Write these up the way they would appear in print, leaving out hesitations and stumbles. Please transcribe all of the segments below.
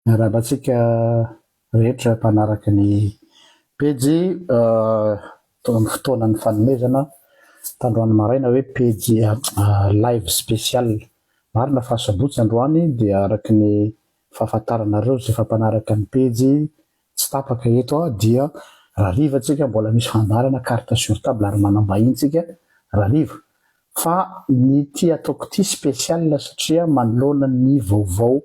Miarahaba antsika rehetra mpanaraka ny pejy tao amin'ny fotoanan'ny fanomezana tandroany maraina hoe pejy live spécial. Marina fa sabotsy androany dia araka ny fahafantaranareo izay efa mpanaraka ny pejy tsy tapaka eto dia rahariva tsika mbola misy fandaharana carte sur table ary manam-bahiny tsika rahariva. Fa ny ity ataoko ity spécial satria manoloana ny vaovao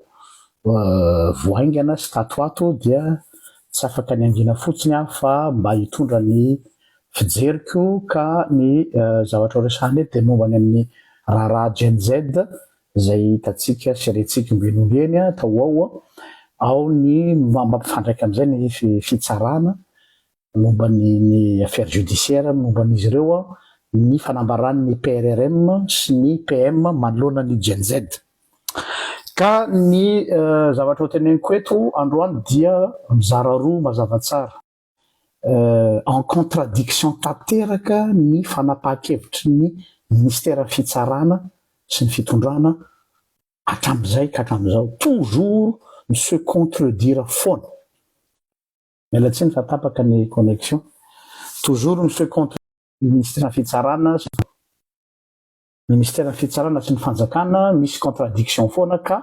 vao haingana sy tato ato dia tsy afaka ny hangina fotsiny aho fa mba hitondra ny fijeriko ka ny zavatra ho resahana eto dia momba ny amin'ny raharaha Gen Z izay hitantsika sy rentsika ombieny ombieny tao ho ao, ao ny mampifandraika amin'izay ny fitsarana momba ny ny affaire judiciaire momba an'izy ireo ny fanambaran'ny PRRM sy ny PM manoloana ny Gen Z. Ka ny zavatra ho teneniko eto androany dia mizara roa mazava tsara. En contradiction tanteraka ny fanapahan-kevitry ny ministeran'ny fitsarana sy ny fitondrana hatramin'izay ka hatramin'izao. Toujours mi-se contredire foana. Miala tsiny fa tapaka ny connexion. Toujours mi se contre Ministère fitsarana sy Ministère fitsarana sy ny fanjakana misy contradiction foana ka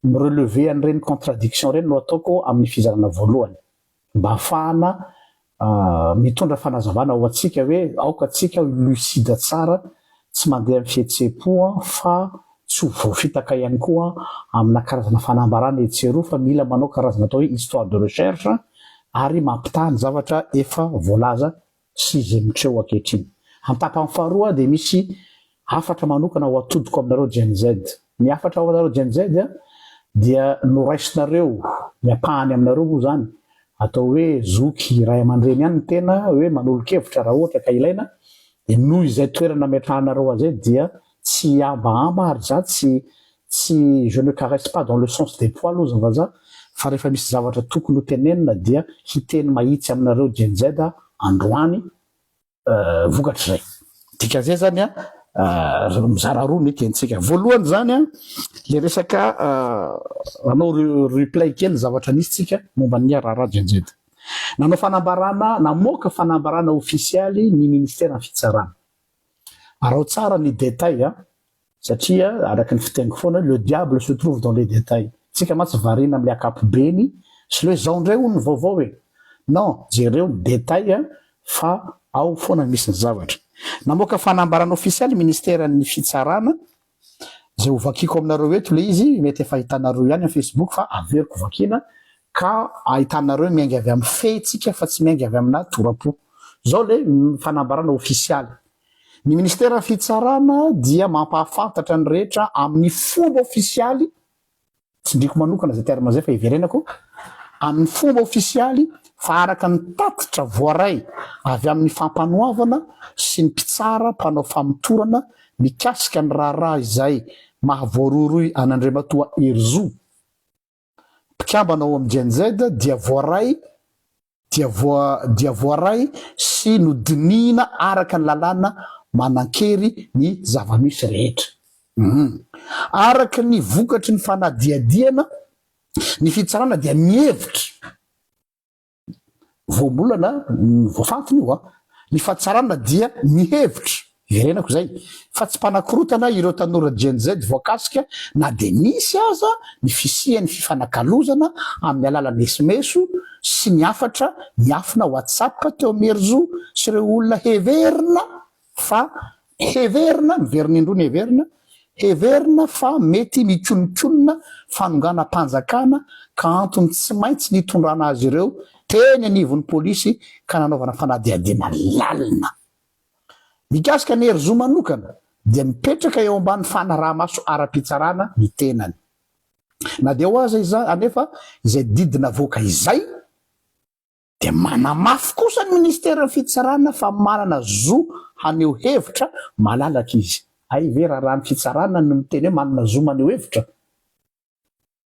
mi relever an'ireny contradiction ireny no ataoko amin'ny fizarana voalohany mba ahafahana mitondra fanazavana ho antsika hoe aoka tsika ho lucide tsara tsy mandeha amin'ny fihetseham-po fa tsy ho voafitaka ihany koa amina karazana fanambarana etsy sy eroa fa mila manao karazana atao hoe histoire de recherche ary mampitaha ny zavatra efa voalaza sy izay mitreo ankehitriny. Antapany faharoa dia misy hafatra manokana ho atodiko aminareo Gen Z. Ny hafatra ho anareo Gen Z dia noraisinareo, ny ampahany aminareo moa izany, atao hoe zoky ray aman-dreny ihany ny tena hoe manolo-kevitra raha ohatra ka ilaina, dia noho izay toerana ametrahanareo azy izay dia tsy hihambahamba ary za tsy tsy je ne caresse pas dans le sens des poils hozy ny vazaha fa rehefa misy zavatra tokony ho tenenina dia hiteny mahitsy aminareo Gen Z aho androany vokatr'izay. Dikan'izay zany an, mizara roa ny tenintsika. Voalohany zany an, le resaka hanao replay kely ny zavatra nisy tsika momba ny raharaha Gen Z. Nanao fanambarana, namoaka fanambarana ofisialy ny ministeran'ny fitsarana. Araho tsara ny détail an, satria araka ny fiteniko foana hoe le diable se trouve dans les détails. Tsika mantsy variana amin'ilay ankapobeny sy le hoe zao indray hono ny vaovao e! Non, jereo ny détail fa ao foana misy ny zavatra. Namoaka fanambarana ofisialy ministeran'ny fitsarana, izay ho vakiako aminareo eto ilay izy, mety efa hitanareo ihany amin'ny Facebook fa averiko vakiana ka ahitanareo miainga avy amin'ny fe tsika fa tsy miainga avy amina tora-po. Izao ilay fanambarana ofisialy. Ny Ministeran'ny Fitsarana dia mampahafantatra ny rehetra amin'ny fomba ofisialy, tsindriako manokana izay terme izay fa hiverenako, amin'ny fomba ofisialy fa araka ny tatitra voaray avy amin'ny fampanoavana sy ny mpitsara mpanao famotorana mikasika ny raharaha izay mahavoarohirohy an'Andriamatoa Herizo, mpikambana ao amin'ny Gen Z dia voaray dia voa dia voaray sy nodinihina araka ny lalàna manan-kery ny zava-misy rehetra. Hum. Araka ny vokatry ny fanadihadihana, ny fitsarana dia mihevitra Voambolana voafantina io an! Ny fahatsarana dia mihevitra, iverenako izay, fa tsy mpanakorotana ireo tanora Gen Z voakasika na dia nisy aza ny fisian'ny fifanakalozana amin'ny alalan'ny esimeso sy ny hafatra miafina WhatsApp teo amin'i Herizo sy ireo olona heverina fa heverina, miverina indroa ny heverina, heverina fa mety mikononkonona fanonganam-panjakana ka antony tsy maintsy nitondrana azy ireo teny anivon'ny polisy ka nanaovana fanadihadiana lalina. Mikasika an'i Herizo manokana dia mipetraka eo ambany fanaraha-maso ara-pitsarana ny tenany. Na dia eo aza izany anefa izay didy navoaka izay, Dia manamafy kosa ny minisiteran'ny fitsarana fa manana zo haneho hevitra malalaka izy. Hay ve raharahan'ny fitsarana no miteny hoe manana zo maneho hevitra?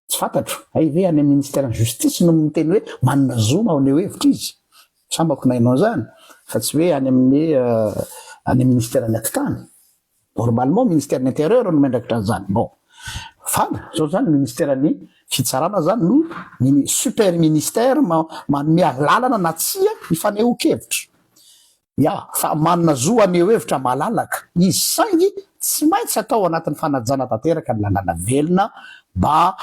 Tsy fantatro. Hay ve any amin'ny minisiteran'ny justice no miteny hoe manana zo maneho hevitra izy? Sambako naheno an'izany fa tsy hoe any amin'ny any amin'ny minisiteran'ny atitany. Normalement ministeran'ny intérieur no miandraikitra an'izany. Bon. Fa zao zany ministeran'ny Fitsarana zany no mini super ministère manome alalana na tsia ny fanehoan-kevitra. Ya, fa manana zo haneho hevitra malalaka izy saingy tsy maintsy atao anatin'ny fanajana tanteraka ny lalàna velona mba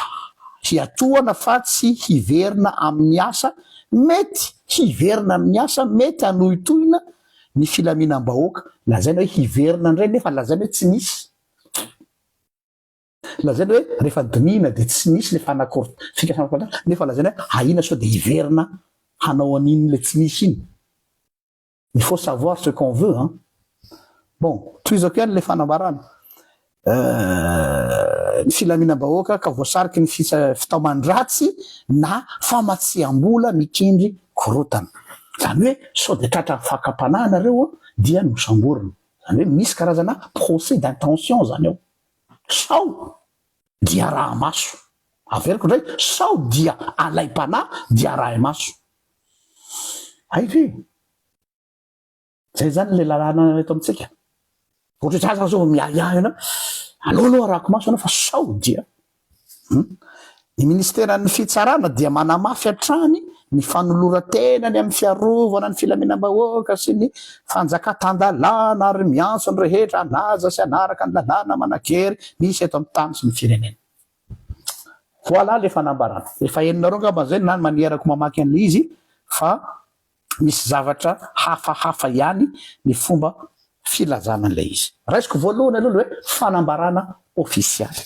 hiatohana fa tsy hiverina amin'ny asa mety hiverina amin'ny asa mety hanohitohina ny filaminam-bahoaka. Lazaina hoe hiverina indray nefa lazaina hoe tsy nisy. Lazaina hoe rehefa dinihina dia tsy nisy ilay fanakor fikasana fanjakana nefa lazaina hoe ahiana sao dia hiverina hanao an'iny ilay tsy nisy iny. Il faut savoir ce qu'on veut an! Bon, tohizako ihany ilay fanambarana. Ny filaminam-bahoaka ka voasariky ny fitaoman-dratsy na famatsiam-bola mikendry korontana. Izany hoe sao dia tratran'ny fakam-panahy nareo dia nosamborina. Izany hoe misy karazana procès d'intention izany ao. Sao dia araha-maso. Averiko indray, sao dia alaim-panahy dia arahi-maso. Hay ve? Zay zany le lalàna eto amintsika. Ohatra hoe za zany zao miahiahy anao, aleo aloha arahako maso anao fa sao dia. Ny ministeran'ny fitsarana dia manamafy hatrany ny fanoloran-tenany amin'ny fiarovana ny filaminam-bahoaka sy ny fanjakan-tan-dalàna ary miantso ny rehetra hanaja sy hanaraka ny lalàna manan-kery misy eto amin'ny tany sy ny firenena. Voilà le fanambarana. Efa henonareo angamba zay na ny manière-ko mamaky an'ilay izy fa misy zavatra hafahafa ihany ny fomba filazana an'ilay izy. Raisiko voalohany aloha ilay hoe fanambarana ofisialy.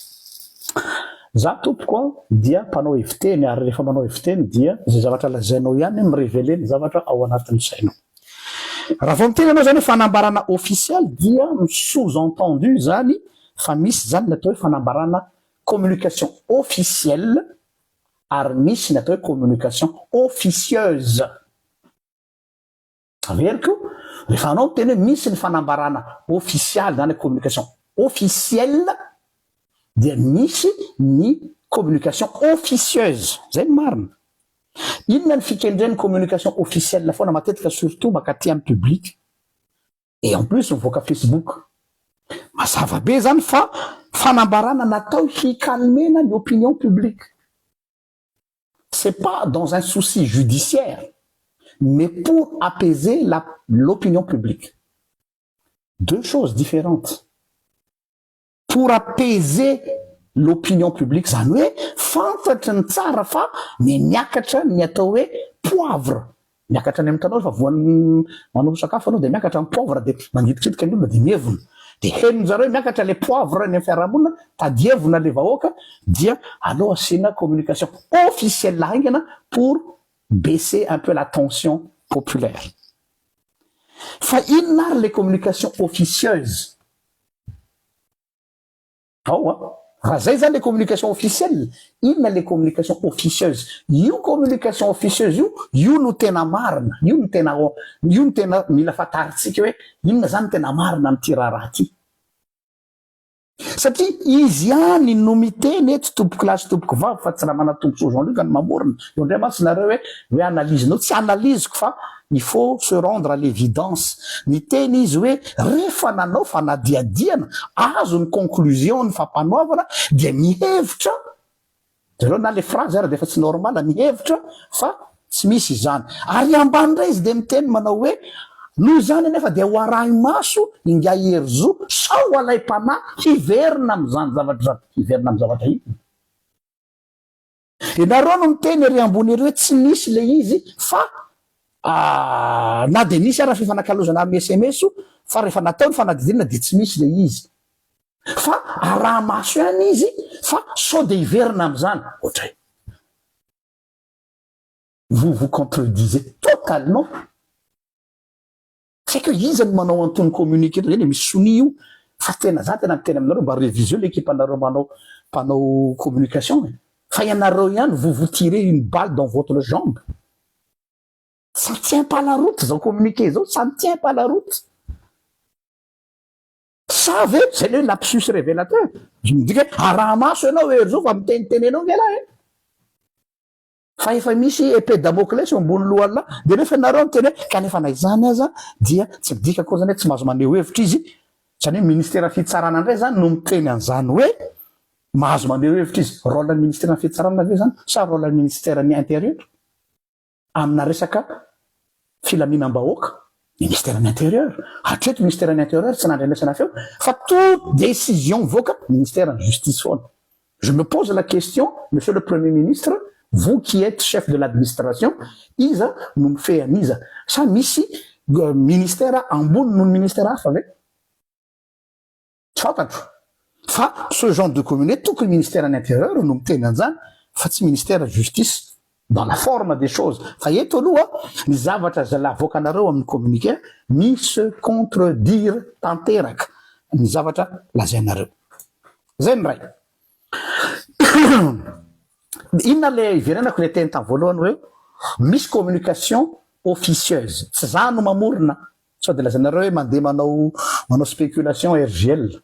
Za tompoko a dia mpanao heviteny ary rehefa manao heviteny dia izay zavatra lazainao ihany mi-reveler ny zavatra ao anatin'ny sainao. Raha vao miteny ianao zany hoe fanambarana ofisialy dia mi-sous entendu zany fa misy zany ny atao hoe fanambarana communication officielle ary misy ny atao hoe communication officieuse. Averiko, rehefa anao miteny hoe misy ny fanambarana ofisialy zany hoe communication officielle dia misy ny communication officieuse, zay ny marina. Inona ny fikendren'ny communication officielle foana matetika surtout mankaty amin'ny public et en plus mivoaka Facebook. Mazava be zany fa fanambarana natao hi-calmer-na ny opinion publique. C'est pas dans un souci judiciaire mais pour apaiser la l'opinion publique. Deux choses différentes. Pour apaiser l'opinion publique, zany hoe fantatry ny tsara fa ny miakatra ny atao hoe poivre, miakatra any amin'ny tanao rehefa voan'ny manao sakafo anao dia miakatra ny poivre dia mangidikidiky ny olona dia mievona, dia henon'ny zareo hoe miakatra le poivre any amin'ny fiarahamonina, tadievina le vahoaka dia aleo asiana communication officielle haingana pour baisser un peu la tension populaire. Fa inona ary le communication officieuse? Ao an! Raha zay zany le communication officielle, inona le communication officieuse? Io communication officieuse io, io no tena marina, io no tena io no tena mila fantarintsika hoe inona zany no tena marina amin'ity raharaha ity. Satria izy ihany no miteny eto tompokolahy sy tompokovavy fa tsy Ramanantombosoa Jean Luc no mamorona. Eo indray mantsy nareo hoe hoe analyse-nao, tsy analyse-ko fa il faut se rendre à l'évidence. Niteny izy hoe rehefa nanao fanadihadihana, azo ny conclusion ny fampanoavana dia mihevitra, jereo na le phrase ara dia efa tsy normal, mihevitra fa tsy misy izany. Ary ambany indray izy dia miteny manao hoe noho izany anefa dia ho arahi-maso ingahy Herizo sao alaim-panahy hiverina amin'izany zavatra izany. Hiverina amin'ny zavatra inona? Ianareo no miteny ery ambony ery hoe tsy nisy ilay izy fa na dia nisy ara fifanakalozana amin'ny sms io fa rehefa natao ny fanadihadiana dia tsy misy ilay izy. Fa araha-maso ihany izy fa sao dia hiverina amin'izany. Ohatray. Vous vous contredisez totalement. Tsy haiko hoe iza no manao an'itony communiqué itony, eny e misy sonia io fa tena za tena miteny aminareo mba reviseo l'équipe anareo manao mpanao communication e! Fa ianareo ihany vous vous tirez une balle dans votre jambe. Ça tient pas la route zao communiqué zao, ça ne tient pas la route. Sa ve zay le hoe lapsus révélateur? Midika hoe araha-maso ianao hery zao fa mitenitenenao nge lahy e! Fa efa misy épée Damoclès eo ambony lohan'lah, dia nefa ianareo miteny hoe kanefa na izany aza dia tsy midika akory zany hoe tsy mahazo maneho hevitra izy, zany hoe ministera fitsarana indray zany no miteny an'izany hoe. Mahazo maneho hevitra izy. Rôle ny ministeran'ny fitsarana ve zany sa rôle ny ministeran'ny intérieur? Amina resaka filaminam-bahoaka, ministeran'ny intérieur. Hatreto ministeran'ny intérieur tsy nandrenesana feo fa toute décision mivoaka ministeran'ny justice foana. Je me pose la question, monsieur le premier ministre, vous qui etes chef de l'administration, iza no mifehy an'iza? Sa misy ministère ambony noho ny ministère hafa ve? Tsy fantatro fa ce genre de communiqué tokony ministère ny intérieur no miteny an'izany fa tsy ministère justice dans la forme des choses. Fa eto aloha ny zavatra izay avoakanareo amin'ny communiqué mi-se contredire tanteraka ny zavatra lazainareo. Zay ny iray. Inona le iverenako le teny tamin'ny voalohany hoe misy communication officieuse. Tsy za no mamorona. Sao dia lazainareo hoe mandeha manao manao spéculation RGL.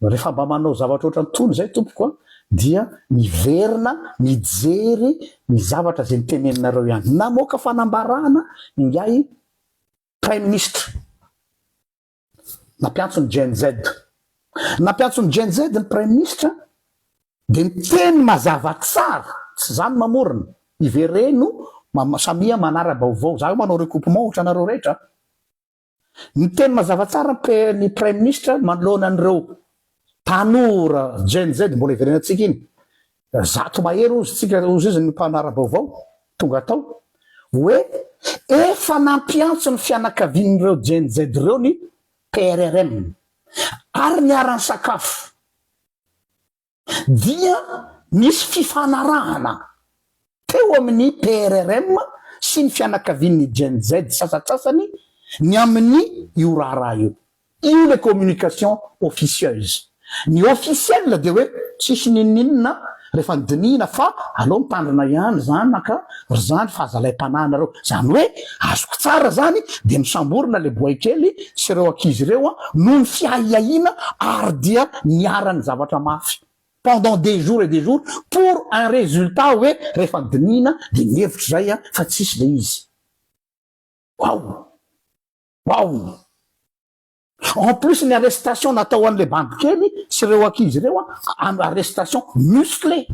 Rehefa mba manao zavatra ohatran'itony izay tompoko a, dia miverina mijery ny zavatra izay noteneninareo ihany. Namoaka fanambarana ingahy Praiminisitra. Nampiantso ny Gen Z. Nampiantso ny Gen Z ny Praiminisitra dia niteny mazava tsara, tsy za no mamorona, ivereno samia manara-baovao, za io manao recoupement ohatranareo rehetra an. Niteny mazava tsara ny Praiminisitra manoloana an'ireo tanora Gen Z, mbola iverenantsika iny, 100 mahery hozy tsika, hozy izy ny mpanara-baovao tonga tao, hoe efa nampiantso ny fianakavian'ireo Gen Z ireo ny PRRM ary niara-nisakafo. Dia nisy fifanarahana teo amin'ny PRRM sy ny fianakavian'ny Gen Z sasatsasany ny amin'ny io raharaha io. Io ilay communication officieuse. Ny officiel dia hoe tsisy n'inon'inona rehefa nodinihina fa aleo mitandrina ihany zanaka ry zandry fa aza alaim-panahy nareo. Zany hoe azoko tsara zany dia nosamborina le boay kely sy ireo ankizy ireo noho ny fiahiahiana ary dia niharan'ny zavatra mafy pendant des jours et des jours pour un résultat hoe rehefa nodinihina dia nihevitra izay fa tsisy le izy. Waouh! Waouh! En plus ny arrestation natao an'le bandy kely sy ireo ankizy ireo an, arrestation musclée.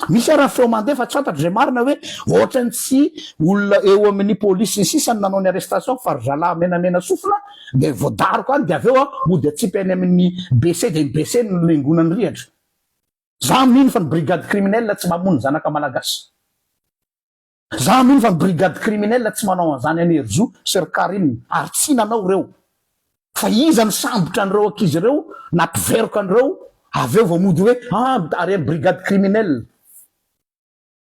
Misy ara ny feo mandeha fa tsy fantatro izay marina hoe ohatran'ny tsy olona eo amin'ny polisy sy ny sisa no nanao ny arrestation fa ry zalahy menamena sofina dia voadaroka any dia avy eo mody atsipy any amin'ny BC dia ny BC no lengonan'ny rihatra. Za mino fa ny brigade criminelle tsy mamono zanaka malagasy. Za mino fa ny brigade criminelle tsy manao an'izany any Herizo sy ry Carine ary tsy nanao ireo. Fa iza no sambotra an'ireo ankizy ireo nampiveroka an'ireo avy eo vao mody hoe ah ary any brigade criminelle.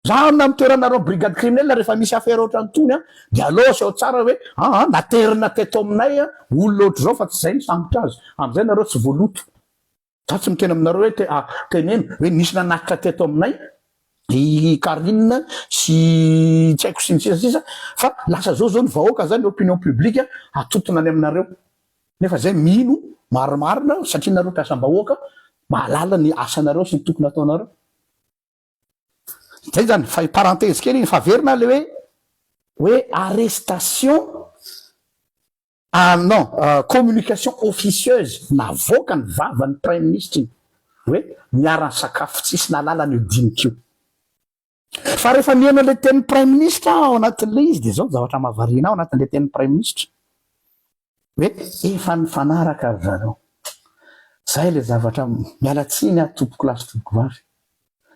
Za amina amin'ny toeranareo brigade criminelle rehefa misy affaire ohatran'itony an dia aleo aseho tsara hoe aa naterina teto aminay olona ohatr'izao fa tsy izay no sambotra azy. Amin'izay nareo tsy voaloto. Za tsy miteny aminareo hoe te ah teneno hoe nisy nanatitra teto aminay i Carine sy tsy haiko sy ny sisa sisa fa lasa zao zao ny vahoaka zany opinion publique atontona any aminareo nefa zay mino marimarina satria nareo mpiasam-bahoaka mahalala ny asanareo sy ny tokony ataonareo. Zay zany fa parenthèse kely iny fa averina le hoe hoe arrestation Ah non, communication officieuse navoaka ny vavan'ny praiminisitra iny hoe niara-nisakafo tsisy nahalala an'io dinika io. Fa rehefa mihaino an'ilay tenin'ny praiminisitra aho ao anatin'ilay izy dia izao ny zavatra mahavariana ahy ao anatin'ilay tenin'ny praiminisitra hoe efa nifanaraka ry zareo. Izay ilay zavatra, miala tsiny aho tompokolahy sy tompokovavy,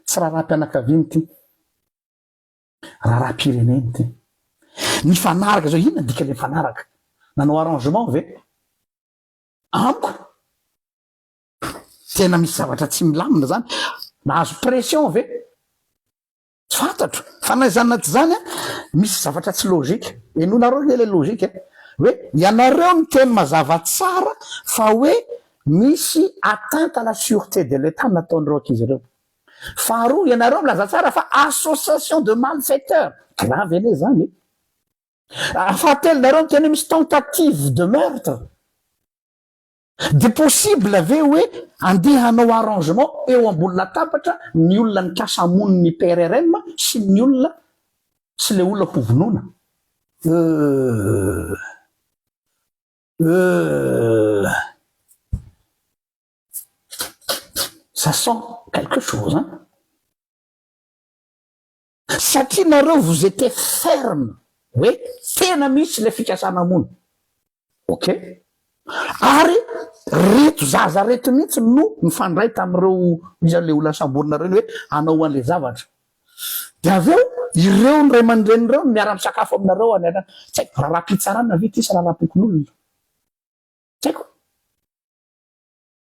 tsy raharaham-pianakaviana ity. Raharaham-pirenena ity. Nifanaraka zao, inona ny dikan'ilay nifanaraka? Nanao arrangement ve? Amiko, tena misy zavatra tsy milamina zany. Nahazo pression ve? Tsy fantatro. Fa na izany na tsy izany an, misy zavatra tsy logique. Henoinareo anie ilay logique e. Hoe ianareo miteny mazava tsara fa hoe misy atteinte à la sûreté de l'Etat nataon'ireo ankizy ireo. Faharoa, ianareo milaza tsara fa association de malfaiteurs, grave anie zany e! Fahatelo, nareo miteny hoe misy tentative de meurtre, de possible ve hoe andeha hanao arrangement eo ambony latabatra ny olona nikasa hamono ny PRRM sy ny olona sy le olona hovonoina? Euh. Euh. Ça sent quelque chose hein! Satria nareo vous etes ferme hoe tena misy ilay fikasana hamono. Ok. Ary reto zaza reto mihitsy no nifandray tamin'ireo iza le olona samborina ireny hoe hanao an'ilay zavatra. Dia avy eo ireo ny ray aman-dreny ireo no miara-misakafo aminareo any an tsy haiko raharaham-pitsarana ve ity sa raharaham-pokonolona? Tsy haiko.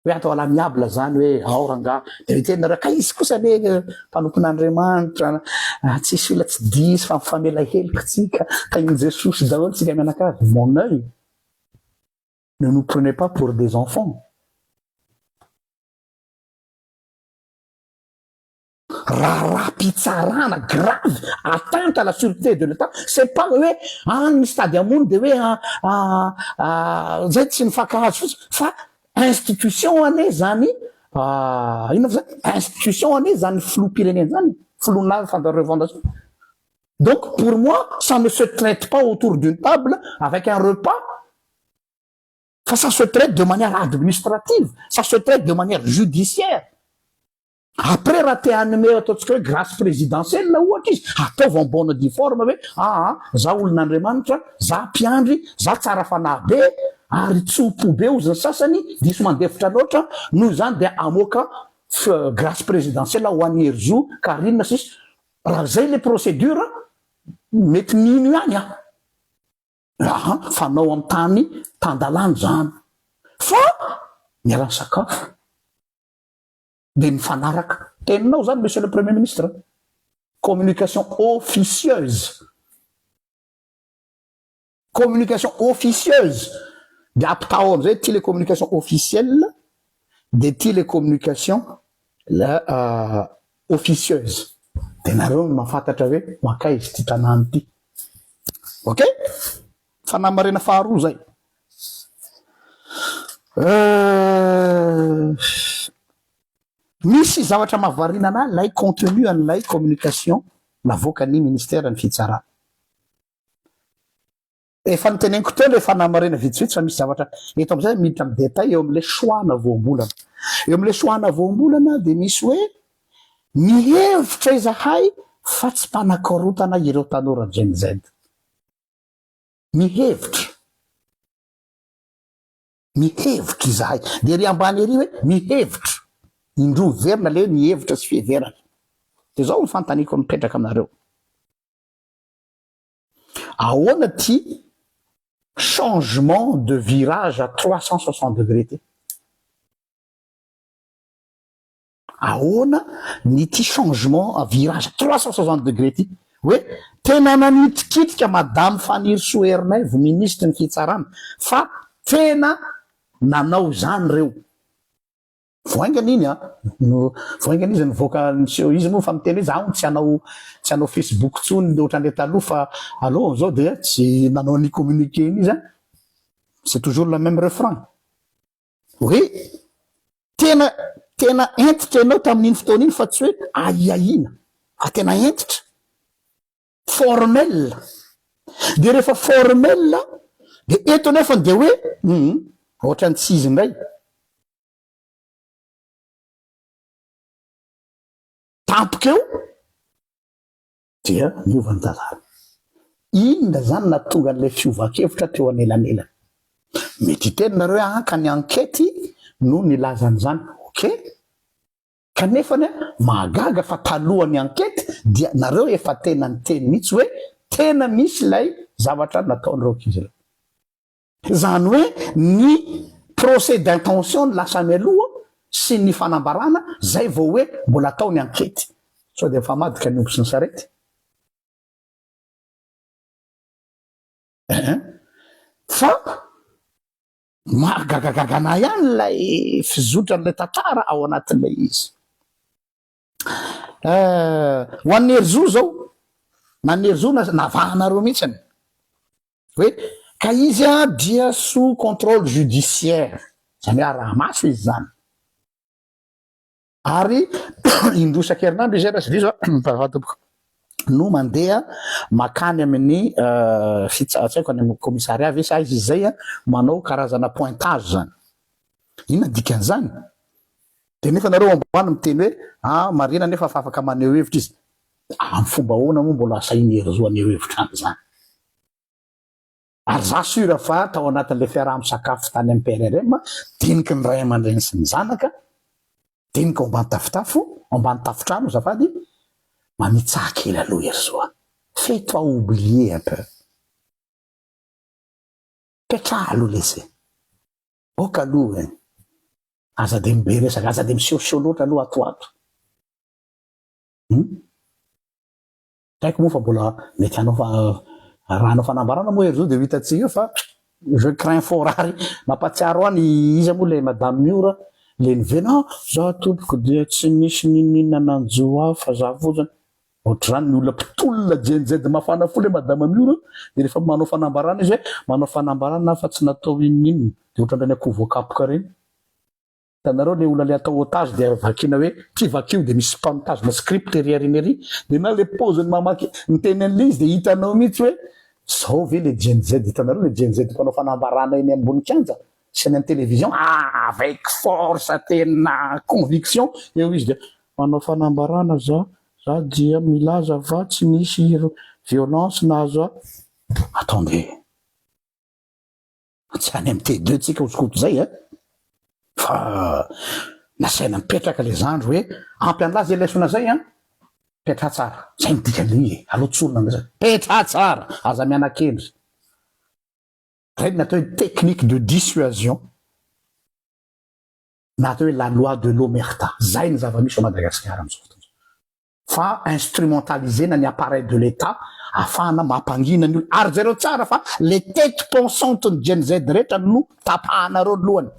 Hoe atao à l'amiable zany hoe ao rangaha dia miteny nareo ka izy kosa anie mpanompon'Andriamanitra tsisy olona tsy diso fa mifamela heloka tsika tahin'i Jesosy daholo tsika mianakavy mon oeil ne nous prenez pas pour des enfants. Raharaham-pitsarana grave, atteinte à la sureté de l'Etat, c'est pas hoe any misy tady hamono de hoe zay tsy nifankahazo fotsiny fa institution anie zany inona fa zany institution anie zany filoham-pirenena zany, filoha na refondation. Donc pour moi ça ne se traite pas autour d'une table avec un repas fa ça se traite de manière administrative, ça se traite de manière judiciaire. Après raha te hanome ataontsika hoe grâce présidentielle ohatra izy, ataovy en bonne due forme hoe aa za olon'Andriamanitra, za mpiandry, za tsara fanahy be ary tso-po be hozy ny sasany, diso mandefitra loatra, noho izany dia hamoaka grâce présidentielle ho an'i Herizo, Carine sisa. Raha zay le procédure mety mino ihany aho. Aha, fanao amin'ny tany tan-dalàna izany. Fa miala sakafo. Dia mifanaraka. Teninao zany monsieur le premier ministre. Communication officieuse. Communication officieuse. Dia ampitahao amizay ty le communication officielle, dia ty le communication la officieuse. Dia nareo no mahafantatra hoe mankaiza ity tanàna ity. Ok? Fanamarihana faharoa zay. Misy zavatra mahavariana anah ilay contenu an'ilay communication navoakan'ny ministère ny fitsarana. Efa noteneniko teo ilay fanamarihana vitsivitsy fa misy zavatra eto amin'izay miditra amin'ny détail eo amin'ilay choix-na voambolana. Eo amin'ilay choix-na voambolana dia misy hoe mihevitra izahay fa tsy mpanakorontana ireo tanora Gen Z. Mihevitra. Mihevitra izahay. Dia ery ambany ery hoe mihevitra. Indroa miverina ilay hoe mihevitra sy fiheverana. Dia izao ny fanontaniako mipetraka aminareo. Ahoana ity changement de virage à 360 degrés ity? Ahoana ny ity changement virage à 360 degrés ity? Hoe tena nanitikitika Madame Fanirisoa Ernaivo minisitry ny fitsarana fa tena nanao izany ireo. Vao haingana iny an, no vao haingana izy nivoaka niseho, izy moa efa miteny hoe za hono tsy hanao tsy hanao Facebook intsony ohatran'ilay taloha fa aleo amin'izao dia tsy nanao ny communiqué iny izy an, c'est toujours le même refrain. Hoe tena tena hentitra ianao tamin'iny fotoana iny fa tsy hoe ahiahiana fa tena hentitra, formel. Dia rehefa formel dia eto anefa dia hoe hum ohatran'ny tsy izy indray. Tampoka eo dia niova ny tantara. Inona izany nahatonga an'ilay fiovan-kevitra teo anelanelany? Mety hiteny nareo hoe an ka ny enquête no nilaza an'izany. Ok. Kanefany mahagaga fa talohan'ny enquête dia nareo efa tena niteny mihitsy hoe tena misy ilay zavatra nataon'ireo ankizy ireo. Izany hoe ny procès d'intention no lasa mialoha sy ny fanambarana zay vao hoe mbola atao ny ankety. Sao dia mifamadika ny omby sy ny sarety? Eeh. Fa mahagagagaga anah ihany ilay fizotran'ilay tantara ao anatin'ilay izy. Ho an'i Herizo zao, na ny Herizo na navahanareo mihitsiny. Hoe ka izy a dia sous contrôle judiciaire, zany hoe araha-maso izy zany. Ary indroa isan-kerinandro izy raha tsy diso aho, tompoko, no mandeha makany amin'ny fitsa- tsy haiko any amin'ny commissariat ve sa aiza izy zay a, manao karazana pointage zany. Inona dikan'izany? Dia nefa nareo ambany miteny hoe ah marina nefa fa afaka maneho hevitra izy. Amin'ny fomba ahoana moa mbola asain'i Herizo haneho hevitra an'izany? Ary za sûr fa tao anatin'ilay fiaraha-misakafo tany amin'ny PRRM, diniky ny ray aman-dreny sy ny zanaka, dinika ao ambany tafotafo, ao ambany tafotrano azafady, mamitsaha kely aloha Herizo a! Fais toi oublier un peu. Petraha aloha lesy e! Ok aloha e! Aza dia be resaka, aza dia misehoseho loatra aloha ato ho ato. Hum? Tsy haiko moa fa mbola mety hanao fa raha hanao fanambarana moa ery zao dia ho hitantsika eo fa je crains fort ary mampahatsiaro ahy ny iza moa ilay madame Miora ilay nivena ah za tompoko dia tsy nisy n'inon'inona nanjo ahy fa za fotsiny ohatr'izany ny olona mpitolona Gen Z mafana fo ilay madame Miora dia rehefa manao fanambarana izy hoe manao fanambarana aho fa tsy natao inon'inona dia ohatran'ireny akoho voakapoka ireny. Hitanareo le olona le atao otage dia vakiana hoe ty vakio dia misy mpamitazona script ery aoriana ery dia na le paoziny mamaky miteny an'le izy dia hitanao mihitsy hoe zao ve le Gen Z hitanareo le Gen Z mpanao fanambarana eny ambony kianja sy any amin'ny télévision avec force tena conviction eo izy dia manao fanambarana za za dia milaza fa tsy nisy violence nahazo ahy attendez Tsy any amin'ny T2 tsika ho skoto zay a! Fa nasaina mipetraka le zandry hoe ampy an'lah zay lesona zay an! Petraha tsara, zay no dikan'le izy e! Aleo tsorina ny resaka, petraha tsara, aza miana-kendry. Reny ny atao hoe technique de dissuasion na atao hoe la loi de l'omerta, zay ny zava-misy ao Madagasikara amin'izao fotoana izao. Fa instrumentaliser-na ny appareil de l'Etat ahafahana mampangina ny olona. Ary jereo tsara fa les têtes pensantes ny Gen Z rehetra no tapahanareo ny lohany.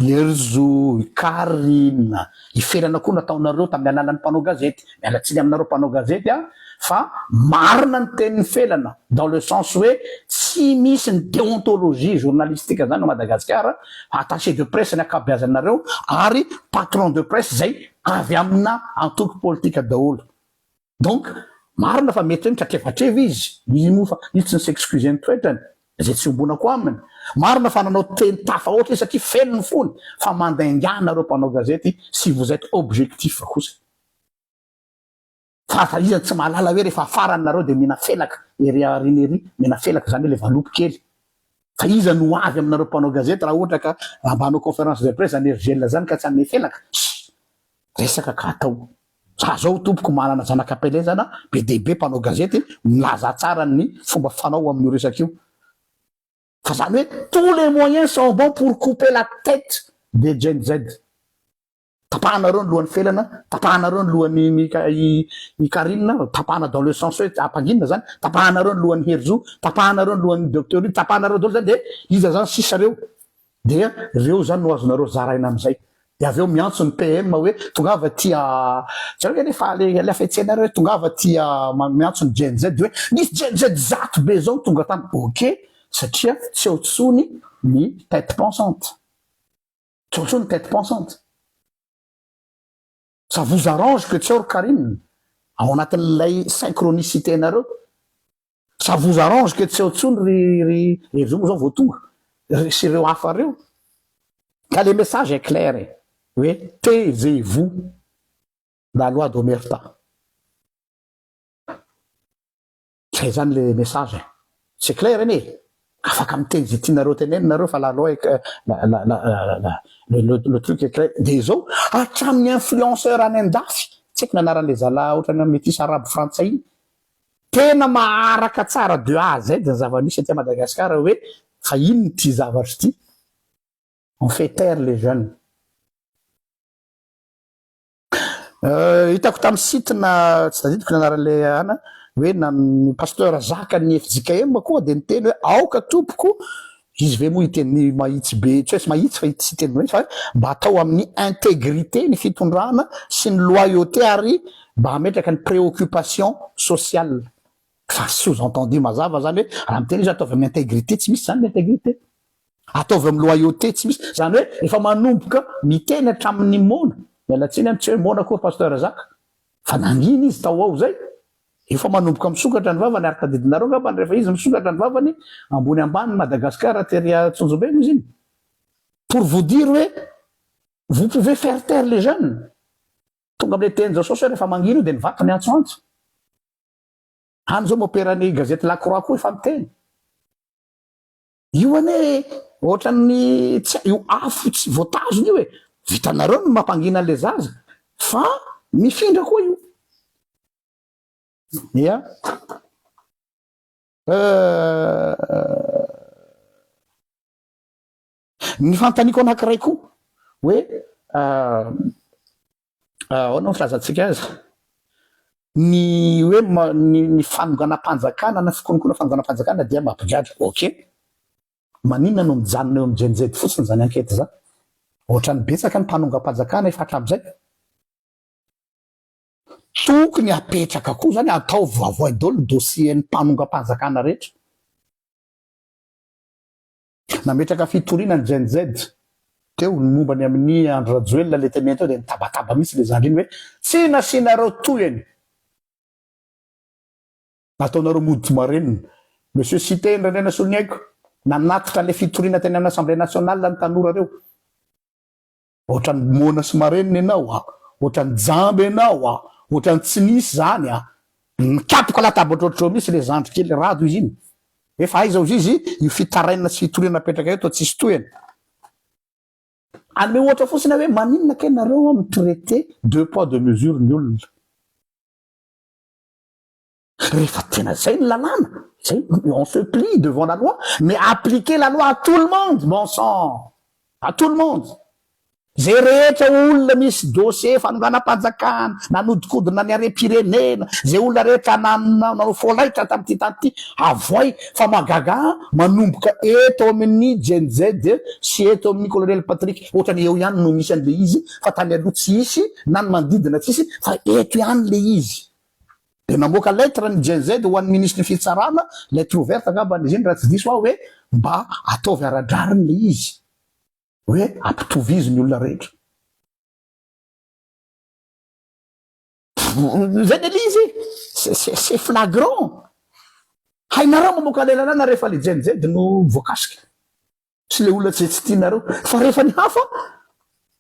Herizo, i Carine, i Felana koa nataonareo tamin'ny alalan'ny mpanao gazety. Miala tsiny aminareo mpanao gazety aho fa marina ny tenin'i Felana dans le sens hoe tsy misy ny déontologie journalistique zany ao Madagasikara, attaché de presse ny ankabeazanareo ary patron de presse zay avy amina antoko politika daholo. Donc marina fa mety hoe mitratrevatreva izy, izy moa fa izy tsy ni-s'excuser ny toetrany, izay tsy iombonako aminy. Marina fa nanao teny tafahoatra izy satria feno ny fony, fa mandainga nareo mpanao gazety si vous etes objectif kosa. Fa fa iza tsy mahalala hoe rehefa farany nareo dia mena felaka ery aoriana ery, mena felaka izany hoe le valopy kely. Fa iza no ho avy aminareo mpanao gazety raha ohatra ka raha mba hanao conférence de presse zany RGL zany ka tsy hanome felaka? Ssss! Resaka ka atao. Za zao tompoko manana zanaka am-pielezana be dia be mpanao gazety milaza tsara ny fomba fanao amin'io resaka io. Fa zany hoe tous les moyens sont bons pour couper la tête des Gen Z. Tapahanareo ny lohan'i Felana, tapahanareo ny lohan'i i Carine, tapahana dans le sens hoe ampanginina zany, tapahanareo ny lohan'i Herizo, tapahanareo ny lohan'i Docteur Luc, tapahanareo daholo zany de iza zany sisa reo? Dia reo zany no azonareo zaraina amizay. De avy eo miantso ny PM hoe tongava aty a, jereo nge nefa le le hafetsenareo hoe tongava aty a, miantso ny Gen Z hoe nisy Gen Z 100 be zao tonga tany, ok satria tsy eo tsony ny tête pensante. Tsy ao intsony tête pensante. Ça vous arrange que tsy ao ry Carine ao anatin'ilay synchronicité nareo. Ça vous arrange que tsy ao intsony ry ry Herizo moa zao vao tonga ry sy ireo hafa reo. Ka le message est clair e, hoe taisez-vous la loi d'omerta. Zay zany le message e! C'est clair anie e! Afaka miteny ze tianareo tenenina nareo fa la loi est la la la la le le le truc est clair. De zao hatramin'ny influenceur any andafy, tsy haiko ny anaran'le zalahy ohatran'ny metis arabo frantsay iny, tena maharaka tsara de A à Z ny zava-misy aty Madagascar hoe fa inona ity zavatra ity? On fait taire les jeunes. Hitako tamin'ny site na tsy tadidiko ny anaran'ilay ana hoe na ny pasteur Zaka ny fjkm koa dia niteny hoe aoka tompoko izy ve moa hiteny mahitsy be tsy hoe tsy mahitsy fa tsy hiteny mahitsy fa mba atao amin'ny intégrité ny fitondrana sy ny loyauté ary mba hametraka ny préoccupation sociale fa sous entendu mazava zany hoe raha miteny izy ataovy amin'ny intégrité tsy misy zany ny intégrité Ataovy amin'ny loyauté tsy misy, zany hoe efa manomboka miteny hatramin'ny moana, miala tsiny an, tsy hoe moana akory Pasteur Zaka, fa nangina izy tao ao zay, efa manomboka misokatra ny vavany ary tadidinareo angambany rehefa izy misokatra ny vavany ambony ambany Madagascar tery Antsonjombe moa izy iny, pour vous dire hoe. Vous pouvez faire taire les jeunes. Tonga amin'ilay tenin'i Jesosy hoe rehefa mangina io dia ny vato miantsoantso. Any izao moperan'ny gazety La Croix koa efa miteny. Io anie ohatran'ny tsy io afo tsy voatazona io e. Vitanareo ny mampangina an'ilay zaza fa mifindra koa io. Ia. Euh, ny fanontaniako anankiray koa hoe ahoana ny filazantsika azy? Ny hoe ny fanonganam-panjakana na fikonokonana fanonganam-panjakana dia mampigadra. Ok. Maninona no mijanona eo amin'ny Gen Z fotsiny izany enquête izany? Ohatran'ny betsaka ny mpanongam-panjakana efa hatramin'izay. Tokony hapetraka koa izany, atao voavoay daholo ny dossier-n'ny mpanongam-panjakana rehetra. Nametraka fitoriana ny Gen Z teo ny momba ny amin'i Andry Rajoelina le teneny teo dia nitabataba mihitsy le zandry iny hoe tsy nasianareo tohiny! Nataonareo mody marenina. Monsieur Siteny Randrianasoloniaiko, nanatitra le fitoriana teny amin'ny Assemblée nationale ny tanora reo. Ohatran'ny moana sy marenina ianao a! Ohatran'ny jamba ianao a! Ohatran'ny tsy nisy zany a! Mikapoka latabatra ohatr'izao mihitsy le zandry kely Rado izy iny. Efa aiza ozy izy io fitarainana sy fitoriana napetraka io toa tsisy tohiny. Hanome ohatra fotsiny aho hoe maninona kay nareo mi-traiter deux poids deux mesures ny olona. Rehefa tena zay ny lalàna, zay on se plie devant la loi, mais appliquer la loi à tout le monde bon sang, à tout le monde. Zay rehetra olona misy dossier fanonganam-panjakana, nanodikodina ny harem-pirenena, zay olona rehetra nanao folaitra tamin'ity tany ity, avoay fa mahagaga ahy manomboka eto amin'ny Gen Z sy eto amin'ny Colonel Patrick, ohatrany eo ihany no misy an'le izy fa tany aloha tsy hisy na ny manodidina tsisy fa eto ihany le izy. Dia namoaka lettre ny Gen Z ho an'ny minisitry ny fitsarana, lettre ouverte angamba izy iny raha tsy diso aho hoe mba ataovy ara-drariny ilay izy, hoe ampitovizo ny olona rehetra. Izay ny ilay izy e, c'est flagrant. Hainareo mamoaka ilay lalàna rehefa ilay Gen Z no voakasika. Sy le olona tsy tsy tianareo fa rehefa ny hafa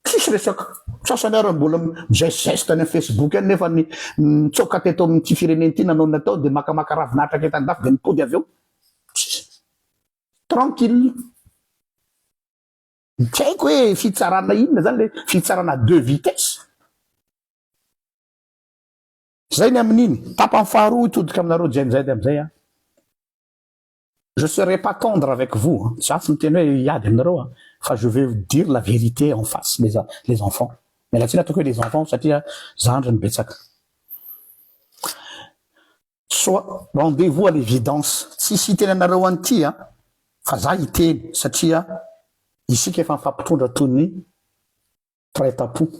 tsisy resaka sasany ary mbola mi-geste any amin'ny facebook any nefa ny nitsoaka teto amin'ity firenena ity nanao ny natao dia makamaka ravinahitra kely tany andafy dia nipody avy eo tsisy tranquille tsy haiko hoe fitsarana inona zany le fitsarana deux vitesse zay ny amin'iny tapany faharoa hitodika aminareo Gen Z amin'izay aho. Je serai pas tendre avec vous an, za tsy miteny hoe hiady aminareo an, fa je vais vous dire la vérité en face les les enfants, miala tsiny ataoko hoe les enfants satria zandry ny betsaka. Soit rendez vous à l'évidence, tsisy hiteny anareo an'ity an, fa za hiteny satria isika efa mifampitondra toy ny mpiray tampo,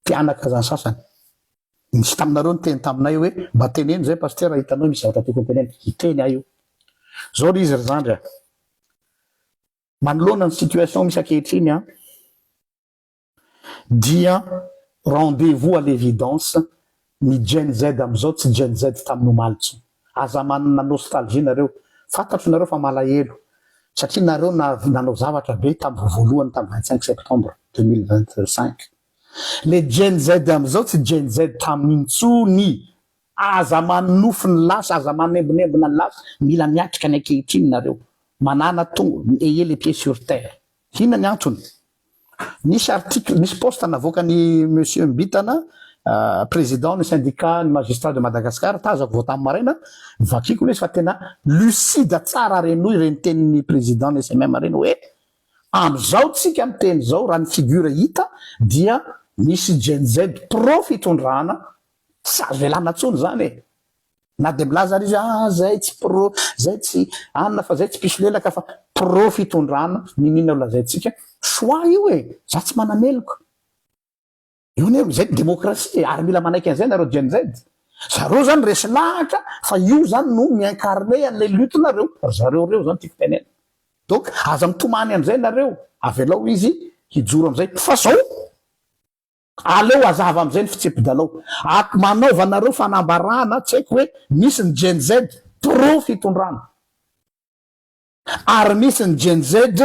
mpianaka zany sasany. Nisy taminareo niteny taminay hoe mba teneno zay Pasitera hitanao misy zavatra tiako hotenenina. Hiteny aho io. Zao le izy ry zandry a. Manoloana ny situation misy ankehitriny an, dia rendez-vous à l'évidence ny Gen Z amin'izao tsy Gen Z tamin'ny omaly intsony. Aza manana nostalgie nareo. Fantatro nareo fa malahelo satria nareo nanao zavatra be tamin'ny vao voalohany tamin'ny 25 septembre 2025. Le Gen Z amin'izao tsy Gen Z tamin'iny intsony. Aza manonofy ny lasa, aza manembonembona ny lasa, mila miatrika ny ankehitriny nareo. Manana tongo, ayez les pieds sur terre. Inona ny antony? Nisy article, nisy post navoakan'i Monsieur Mbitana, président ny syndicat ny magistrats de Madagascar, tazako vao tamin'ny maraina, vakiko ilay izy fa tena lucide tsara ary henoy ireny tenin'ny président ny SMM ireny hoe amin'izao tsika miteny izao raha ny figure hita dia misy Gen Z pro fitondrana, tsy azo ialana intsony izany e! Na dia milaza ary izy ah zay tsy pro, zay tsy anona fa zay tsy mpisolelaka fa pro fitondrana, niniana ho lazaintsika, choix io e, za tsy manameloka. Io anie zay ny démocratie e, ary mila manaiky an'izay nareo Gen Z. Zareo zany resy lahatra fa io zany no mi-incarner an'ilay lutte nareo, ry zareo reo zany tiako tenenina. Donc aza mitomany am'izay nareo, avelao izy hijoro am'izay fa zao. Aleo hazava amizay ny fitsipidalao. Ak manaova nareo fanambarana tsy haiko hoe misy ny Gen Z pro fitondrana ary misy ny Gen Z.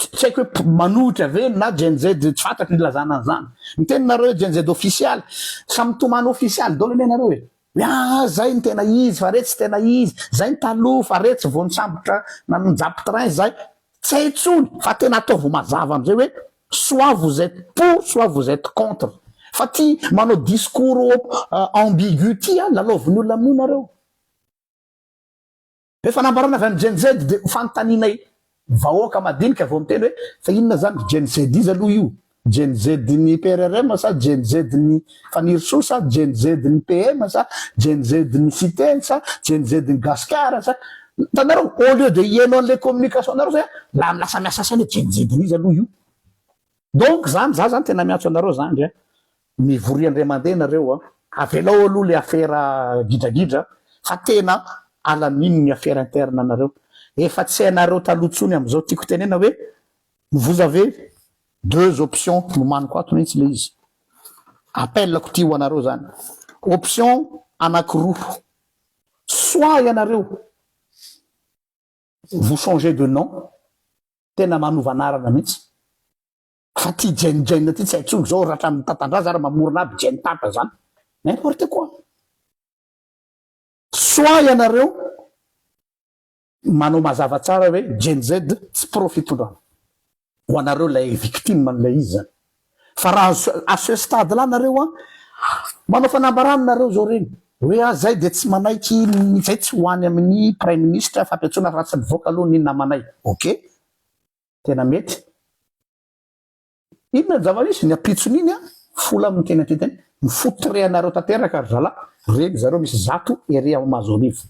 Tsy haiko hoe manohitra ve na Gen Z tsy fantatro ny ilazana an'izany. Miteny nareo hoe Gen Z ofisialy. Samy mitomany ofisialy daholo anie nareo e. Hoe aa zay no tena izy fa re tsy tena izy, zay ny taloha fa re tsy vao nisambotra na nijapy train zay. Tsy hay intsony fa tena ataovy mazava amizay hoe soit vous etes pour soit vous etes contre. Fa ty manao discours ambigu ty an, lalaovin'ny olona amin'io nareo. Be fanambarana avy any Gen Z dia fanontanianay vahoaka madinika vao miteny hoe fa inona zany ry Gen Z iza aloha io? Gen Z ny PRRM sa Gen Z ny Fanirisoa sa Gen Z ny PM sa Gen Z ny Siteny sa Gen Z ny Gasikara sa hitanareo au lieu de hihaino an'ilay communication nareo zay la lasa miasa saina hoe Gen Z n'iza aloha io? Donc zany za zany tena miantso anareo zandry a! Mivoria indray mandeha nareo a! Avelao aloha le afera gidragidra fa tena alamino ny afera interne anareo. Efa tsy hainareo taloha tsony amizao. Tiako tenena hoe vous avez deux options nomaniko ato mintsy le izy. Appel-ko ty ho anareo zany. Option anakiroa. Soit ianareo vous changez de nom, tena manova anarana mintsy. Fa ty Jen Jen ty tsy hay tsony zao hatramin'ny tatandraza ary mamorona aby Jen tata zany. N'importe quoi. Soit ianareo manao mazava tsara hoe Gen Z tsy pro fitondrana. Ho anareo ilay victime an'ilay izy zany. Fa raha à ce stade là nareo an, manao fanambarana nareo zao reny hoe ah zay dia tsy manaiky zay tsy ho any amin'ny praiminisitra fampiantsoana raha tsy mivoaka aloha ny namanay. Ok. Tena mety. Inona ny zava-misy? Ny ampitson'iny an, fola amin'ny teny anteteny, mifotre anareo tanteraka ry zalahy, reny zareo misy 100 ery amin'ny Mahazoarivo.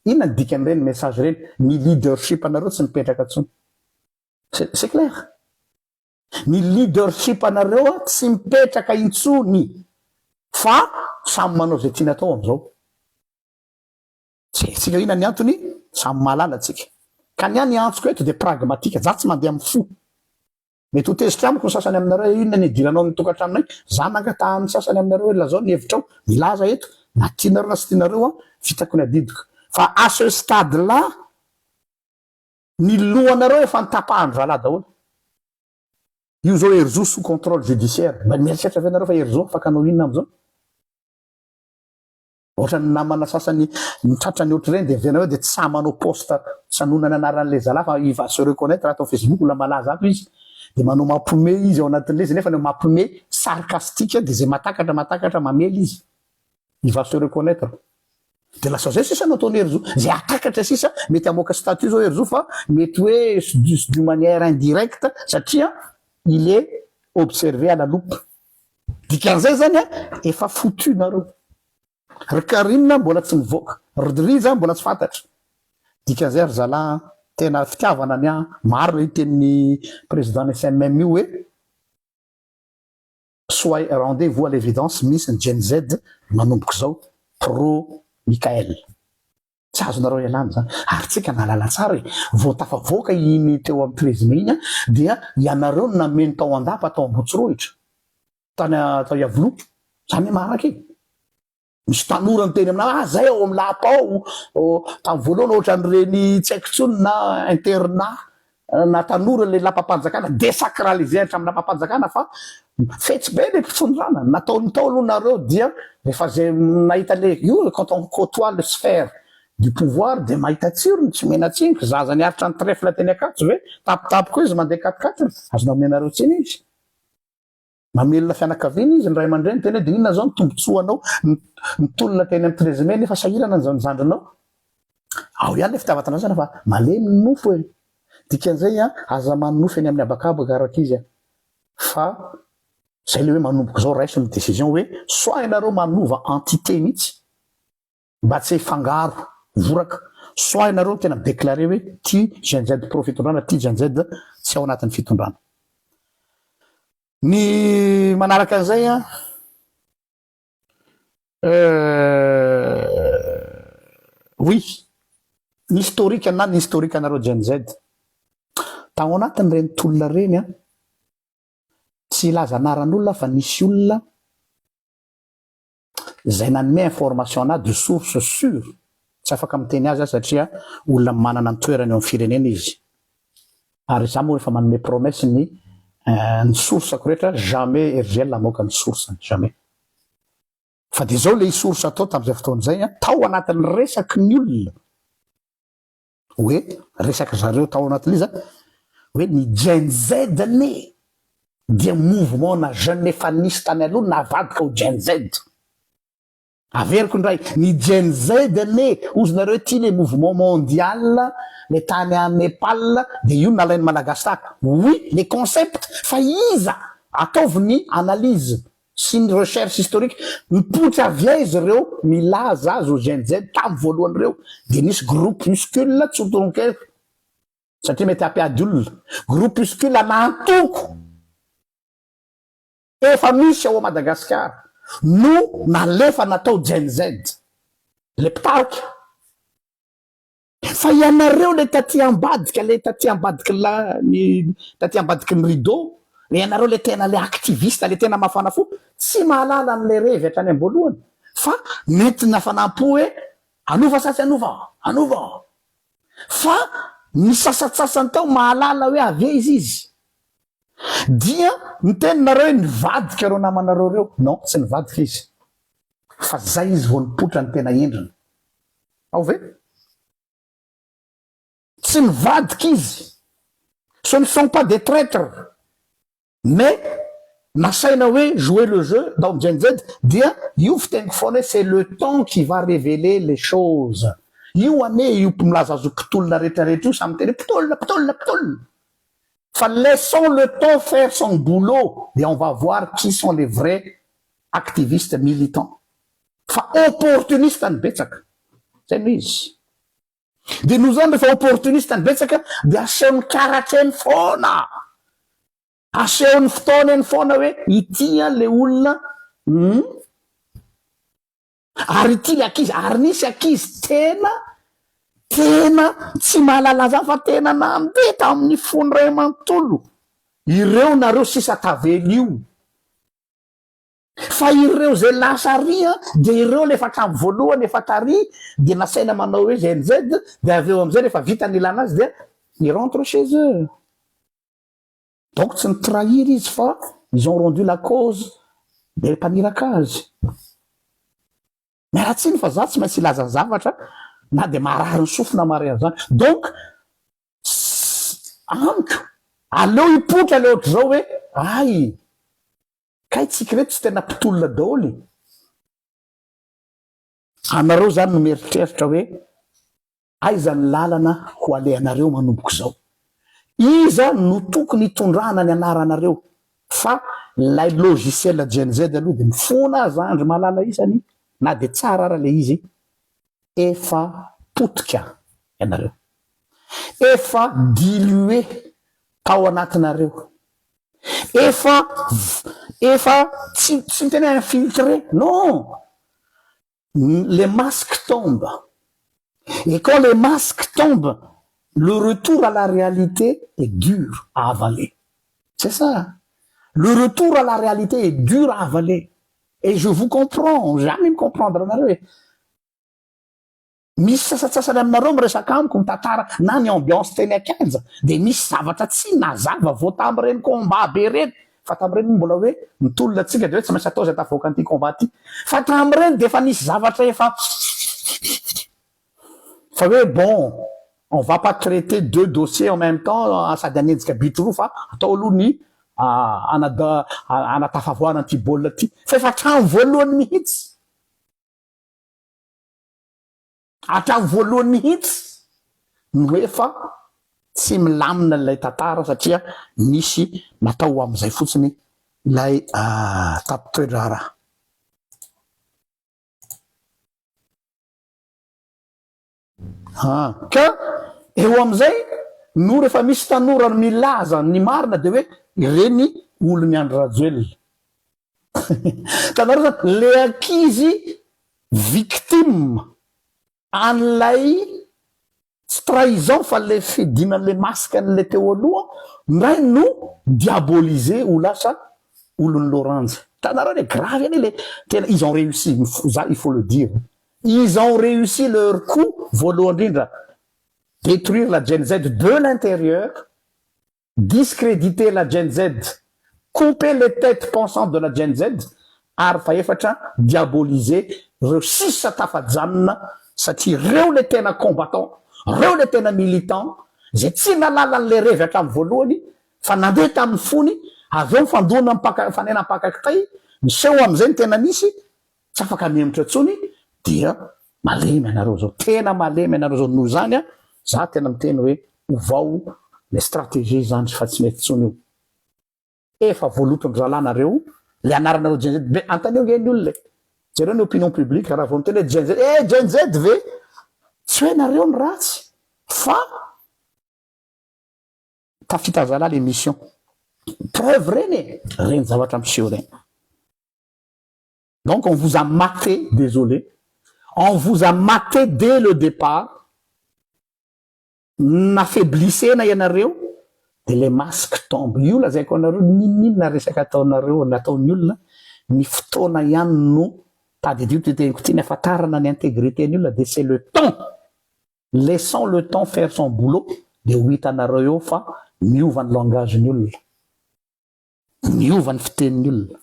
Inona ny dikan'ireny message ireny? Ny leadership anareo tsy mipetraka intsony. C'est c'est clair. Ny leadership anareo an tsy mipetraka intsony fa samy manao izay tiany atao amin'izao. Tsy haintsika inona ny antony, samy mahalala tsika. Ka ny ahy ny antsoko eto dia pragmatique, za tsy mandeha amin'ny fo. Mety ho tezitra amiko ny sasany aminareo hoe inona ny idiranao amin'ny tokantranonay, za nangatahan'ny sasany aminareo hoe lazao ny hevitrao, milaza eto, na tianareo na tsy tianareo an, vitako ny adidiko. Fa à ce stade là, ny lohanareo efa notapahan-dry zalahy daholo. Io zao Herizo sous contrôle judiciaire, mba mieritreritra ve nareo fa Herizo afaka hanao inona amin'izao? Ohatran'ny namana sasany ny tratrany ohatr'ireny dia miverina hoe dia tsy sahy manao post sanona ny anaran'ilay zalahy fa il va se reconnaitre ato Facebook olona malaza ato izy dia manao mampime izy ao anatin'ilay izy nefa ny mampime sarcastique dia izay matakatra matakatra mamely izy il va se reconnaitre dia lasa zay sisa no ataon'i Herizo izay hatakatra sisa mety hamoaka statut zao Herizo fa mety hoe d'une manière indirecte satria il est observé à la loupe. Dikan'izay zany a, efa foutu nareo. Ry Carine mbola tsy mivoaka, ry Rija mbola tsy fantatra. Dikan'izay ry zalahy a, tena fitiavana ny ahy, marina io tenin'ny président ny SMM io hoe soyez rendez vous à l'évidence misy ny Gen Z manomboka izao pro Mickaël. Tsy azonareo ialana izany. Ary tsika nahalala tsara e! Vao tafavoaka iny teo amin'ny 13 mai iny an, dia ianareo no nameno tao an-dapa tao Ambohitsirohitra, tany tao Iavoloha. Zany hoe maharaka e! Misy tanora niteny aminah, ah zay ao amin'ny lapa ao, tamin'ny voalohany ohatran'ireny tsy haiko intsony na internat na tanora le lapam-panjakana, desacraliser hatramin'ny lapam-panjakana fa fetsy be le fitondrana, nataony tao aloha nareo dia rehefa zay nahita le io quand on côtoie le sphère du pouvoir dia mahita tsirony, tsy omena tsiny, zaza niaritra ny trèfle teny Ankatso ve tapitapy koa izy mandeha quatre quatre, azonao omenareo tsiny izy. Mamelona fianakaviana izy, ny ray aman-dreny teny hoe dia inona izao ny tombotsoanao nitolona teny amin'ny 13 mai nefa sahirana ny zandrinao. Ao ihany ilay fitiavan-tanindrazana fa malemy ny nofo e. Dikan'izay an, aza manonofy eny amin'ny habakabaka rankizy a. Fa izay ilay hoe manomboka izao raiso ny décision hoe soit ianareo manova entité mihitsy mba tsy hifangaro voraka, soit ianareo no tena mi-declarer hoe ty Gen Z pro fitondrana, ty Gen Z tsy ao anatin'ny fitondrana. Ny manaraka an'izay an, oui, ny historique na ny historique anareo Gen Z, tao anatin'ireny tolona ireny an, tsy hilaza anaran'olona aho fa nisy olona izay nanome information anah de source sure, tsy afaka miteny azy aho satria olona manana ny toerany eo amin'ny firenena izy. Ary za moa efa manome promesse ny ny source-ko rehetra, jamais RGL hamoaka ny source-ny, jamais. Fa dia izao ilay source atao tamin'izay fotoana izay an, tao anatin'ny resaky ny olona, hoe resaky zareo tao anatin'ilay izy an, hoe ny Gen Z anie dia mouvement na jeune efa nisy tany aloha navadika ho Gen Z. Averiko indray, ny Gen Z anie, hozy nareo ity le mouvement mondial le tany a Nepal de io nalain'ny Malagasy tahaka. Oui, le concept, fa iza? Ataovy ny analyse sy ny recherche historique, mipoitra avy aiza ireo milaza azy ho Gen Z tamin'ny voalohany ireo? De nisy groupuscule tsy ho tononkevitra satria mety hampiady olona, groupuscule an'antoko. Efa misy ao Madagasikara no nalefa natao Gen Z le mpitarika fa ianareo le taty ambadika le taty ambadiky la ny taty ambadiky ny rideau le ianareo le tena le activiste le tena mafana fo tsy mahalala an'le revy hatrany am-boalohany fa nentina hafanam-po hoe hanova sa tsy hanova hanova fa ny sasatsasany tao mahalala hoe avy aiza izy Dia niteny nareo hoe nivadika ireo namanareo ireo. Non, tsy nivadika izy. Fa zay izy vao nipoitra ny tena endriny. Ao ve? Tsy nivadika izy. Ce ne sont pas des traitres. Mais nasaina hoe jouer le jeu dans Gen Z dia io fiteniko foana hoe c'est le temps qui va révéler les choses. Io anie io milaza azy ho mpitolona rehetrarehetra io samy miteny hoe mpitolona, mpitolona, mpitolona. Fa laissons le temps faire son boulot et on va voir qui sont les vrais activistes militants. Fa opportuniste ny betsaka. Zay no izy. Dia noho izany rehefa opportuniste ny betsaka dia asehon'ny karatra eny foana. Asehon'ny fotoana eny foana hoe ity an le olona hum. Ary ity le ankizy, ary nisy ankizy tena tena tsy mahalala zany fa tena nandeha tamin'ny fony ray manontolo ireo nareo sisa tavela io. Fa ireo zay lasa ary an, de ireo le efa hatramin'ny voalohany efa tary de nasaina manao hoe Gen Z, de avy eo amizay rehefa vita ny ilana azy dia ils rentrent chez eux. Donc tsy ni trahir izy fa ils ont rendu la cause de mpaniraka azy. Miala tsiny fa za tsy maintsy hilaza zavatra na de marary ny sofina mare an'izany. Donc amiko aleo hipoitra le ohatr'izao hoe ay kay tsika ireto tsy tena mpitolona daholo e. Anareo zany no mieritreritra hoe Aiza ny lalana ho alehanareo manomboka izao? Iza no tokony hitondrana ny anaranareo? Fa ilay logiciel Gen Z aloha dia mifona aza andry malala isany na dia tsara ara ilay izy efa potika ianareo. Efa dilué tao anatinareo. Efa efa tsy tsy miteny hoe infiltré non! Les masques tombent et quand les masques tombent le retour à la réalité est dur à avaler c'est ça le retour à la réalité est dur à avaler et je vous comprends jamais mi-comprendre anareo e misy sasatsasany aminareo miresaka amiko mitantara na ny ambiance teny an-kianja dia misy zavatra tsy nazava vao tamin'ireny combat be ireny Fa tamin'ireny moa mbola hoe mitolona tsika dia hoe tsy maintsy atao izay tafavoaka an'ity combat ity. Fa tamin'ireny dia efa nisy zavatra efa fa hoe bon on va pas traiter deux dossiers en même temps sady hanenjika bitro roa fa atao aloha ny anada anatafavoahana an'ity baolina ity. Fa efa hatramin'ny voalohany mihitsy. Hatramin'ny voalohany mihitsy no efa tsy milamina ilay tantara satria nisy natao ho amin'izay fotsiny ilay toe-draharaha. Ka eo amin'izay no rehefa misy tanora milaza ny marina dia hoe ireny olon'i Andry Rajoelina. Hitanareo zany, le ankizy victime an'ilay tsy trahison fa le fidinan'le masque an'le teo aloha ndray no diaboliser ho lasa olon'i Loranjy. Hitanareo le grave anie le tena ils ont réussi, za il faut le dire, ils ont réussi leur coup voalohany indrindra, détruire la Gen Z de l'intérieur. Discréditer la Gen Z, couper les têtes pensantes de la Gen Z, ary fahefatra, diaboliser ireo sisa tafajanona satria ireo le tena combattant, ireo le tena militant izay tsy nahalala an'ilay revy hatramin'ny voalohany fa nandeha tamin'ny fony, avy eo nifandona mpaka, nifanena mpaka kitay, miseho amin'izay ny tena misy, tsy afaka mihemotra intsony dia malemy ianareo zao, tena malemy ianareo zao, noho izany an, za tena miteny hoe ovao le stratégie zany fa tsy mety intsony io, efa voaloton-dry zalahy nareo, le anaranareo Gen Z, be antanio nge ny olona e, jereo ny opinion publique raha vao miteny hoe Gen Z, eh Gen Z ve? Tsy hoe nareo no ratsy fa tafita zalahy le mission, preuve reny e, reny zavatra miseho reny. Donc on vous a maté, désolé, on vous a maté dès le départ, nafaiblissena ianareo de le masque tombe. Io lazaiko anareo, n'inon'inona resaka ataonareo nataon'ny olona, ny fotoana ihany no tadidio ty teniko ty, ny ahafantarana ny intégrité ny olona de c'est le temps. Laissons le temps faire son boulot de ho hitanareo eo fa miova ny langage ny olona, miova ny fitenin'ny olona.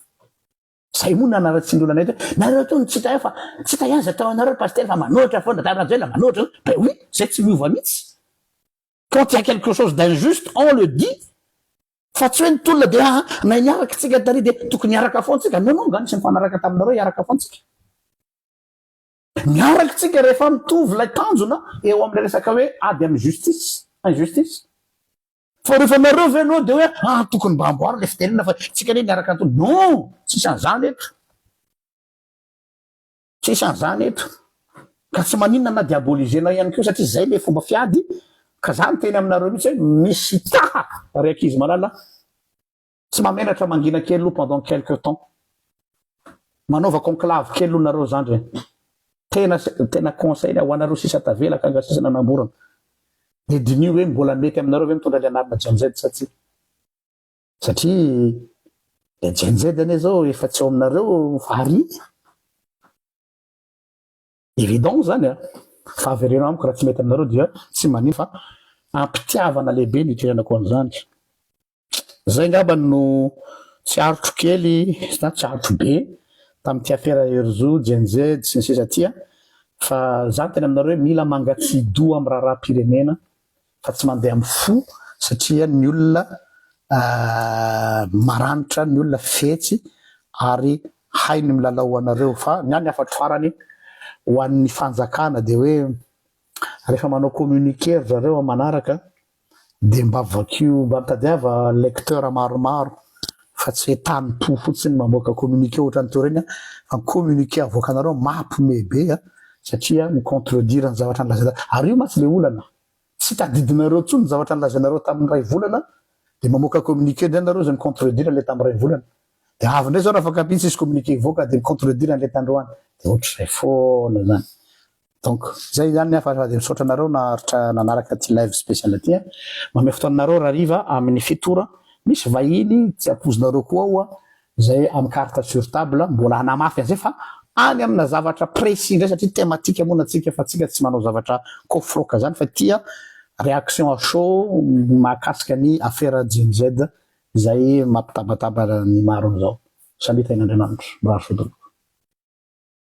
Zay moa nanaratsian'ny olona anay hoe nareo tony tsy hita fa tsy hita ihany zay atao anareo pasitera fa manohitra foana da Rajoelina manohitra. Ben oui, zay tsy miova mihitsy. Quand il y a quelque chose d'injuste, on le dit. Fa tsy hoe ny tolona de ah na niaraka tsika tary de tokony hiaraka foana tsika. Non non, ngany tsy mifanaraka taminareo hiaraka foana tsika. Miaraka tsika rehefa mitovy ilay tanjona eo amin'ilay resaka hoe ady amin'ny justice, injustice. Fa rehefa nareo ve anao de hoe ah tokony mba amboary le fitenena fa tsika anie miaraka antony. Non, tsisy an'izany eto. Tsisy an'izany eto. Ka tsy maninona na diabolisena ihany koa satria zay le fomba fiady. Ka za miteny aminareo mihitsy hoe misy taha ry ankizy malala tsy mahamenatra mangina kely aloha pendant quelque temps. Manaova conclave kely aloha nareo zandry. Tena tena conseil ho anareo sisa tavela kanga sisa nanamborana. De diniho hoe mbola mety aminareo ve mitondra le anarana Gen Z sa tsia. Satria le Gen Z anie zao efa tsy ao aminareo fa ary. Évident zany a. Fa avereno amiko raha tsy mety aminareo dia tsy manino fa ampitiavana lehibe no itenenako an'izany. Zay ngamba no tsy aritro kely na tsy aritro be tamin'ity afera Herizo, Gen Z sy ny sisa ty a. Fa za miteny aminareo hoe mila mangatsidoha amin'ny raharaham-pirenena fa tsy mandeha amin'ny fo satria ny olona maranitra, ny olona fetsy ary hainy milalao ho anareo. Fa ny ahy ny hafatro farany ho an'ny fanjakana dia hoe rehefa manao communiqué ry zareo amin'ny manaraka dia mba vakio, mba mitadiava lecteur maromaro fa tsy hoe tanim-po fotsiny mamoaka communiqué ohatran'ny teo ireny fa ny communiqué avoakanareo mampime be a, satria mi-contredire ny zavatra nolazaina. Ary io mantsy ilay olana, tsy tadidinareo intsony ny zavatra nolazainareo tamin'ny iray volana dia mamoaka communiqué indray nareo izay mi-contredire ilay tamin'ny iray volana. Dia avy indray izao raha afaka ampitso hisy communiqué hivoaka dia mi-contredire an'ilay tandroany. Dia ohatr'izay foana izany. Donc zay izany ny hafa fa dia misaotra anareo naharitra nanaraka ity live spécial ity a. Manome fotoana anareo rahariva amin'ny 7 ora. Misy vahiny tsy ampoizinareo koa ao a, izay amin'ny carte sur table mbola hanamafy an'izay fa any amina zavatra précis indray satria thématique moa natsika fa tsika tsy manao zavatra kofroka zany fa ity a réaction à chaud mahakasika ny affaire Gen Z izay mampitabataba ny maro amin'izao. Samia tahin'Andriamanitra. Mirary soa daholo.